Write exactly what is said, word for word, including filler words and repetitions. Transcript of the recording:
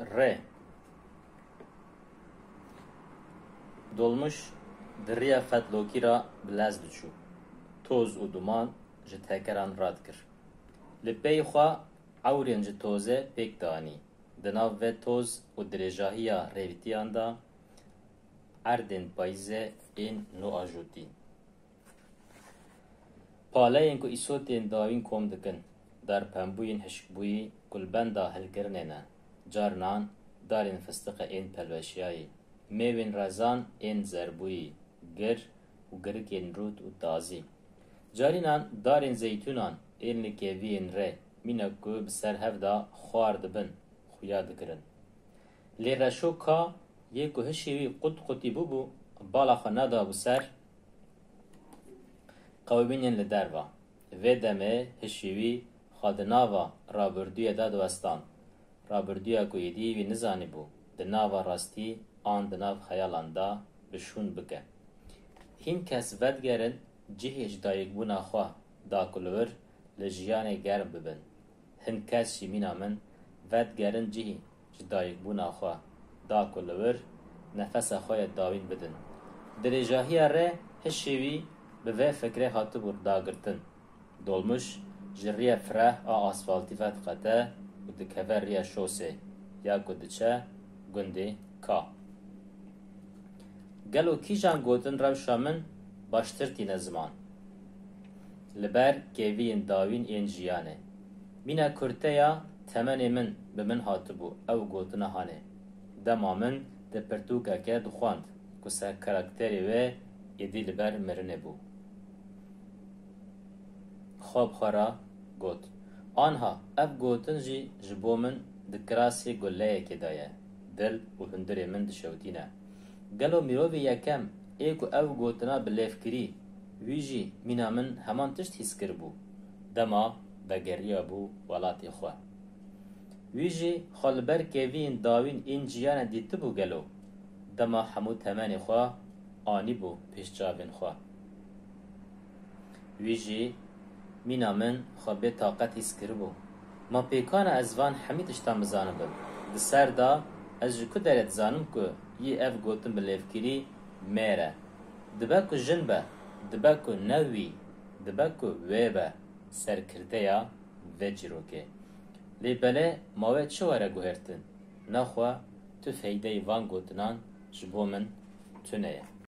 Rê. Dolmuş di riya fetlokî ra bi lez diçû. Toz û duman ji tekeran radikir. Li pey xwe ewrên ji tozê pêk dianî. Di nav vê toz û dirêjahiya rêvîtiyan de erdên payîzê ên nû ajotî. Paleyên ku îsotên dawîn kom dikin, darpembûyên hişkbûyî ku li benda hilkirinê ne, carinan darên fistiqe ên pelweşiyayî, mêwên rezan ên zerbûyî, gir û girikên rût û tazî. Carînan darên zeytûnan ên li keviyên rê, mîna ku bi ser hev de xwar dibin, xuya dikirin. Lê reşo ka yê ku hişê wî qut qutî bûbû, bala xwe nedabû ser qewimînên li derve. Vê demê hişê wî xwe di nava rabirdûyê de diwestan. Rabirdûya ku êdî wî nizanîbû di nava rastî an di nav xeyalan de bi şûn bike. Hîn kes vedigerin cihê ji dayikbûna xwe da ku li wir li jiyanê germ bibin. Hin kes jî mîna min vedigerin cihê ji dayikbûna xwe da ku li wir nefesa xwe yê dawîn bidin. Dirêjahiya rê hişê wî bi vê fikrê hatibû dagirtin. Dolmuş ji riyê fireh a asfaltî vediqete û dikeve riyê şosê ya ku diçe gundê Ka. Gelo kîjan gotin rewşa min baştir tîne ziman? Li ber keviyên dawîn ên jiyanê. Mîna kurteya temenê min bi min hatibû ew gotina hanê. Dema min di pirtûkeke dixwend ku ser karakterê wê êdî li ber mirinê bû. Xwe bi xwe re got, anha ev gotin jî ji bo min di kirasê guleyekê de ye. Dil û hundirê min dişewitîne. Gelo mirovê yekem ê ku ev gotina bi lêv kirî, wî jî mîna min heman tişt hîs kiribû, dema vegeriyabû welatê xwe? Wî jî xwe li ber keviyên dawîn ên jiyanê dîtibû gelo, dema hemû temenê xwe anîbû pêş çavên xwe? Wî jî mîna min xwe bê taqet hîs kiribû. Ma pêkan e ez van hemî tiştan bizanibim? Di ser de ez ji ku derê dizanim ku yî ev gotin bi lêvkirî mêr e? Dibe ku jin be, dibe ku ne wî, dibe ku wê be, serkirdeya vê çîrokê. Lê belê ma wê çi were guhertin? Nexwe tu feydeyê van gotinan ji bo min tune ye.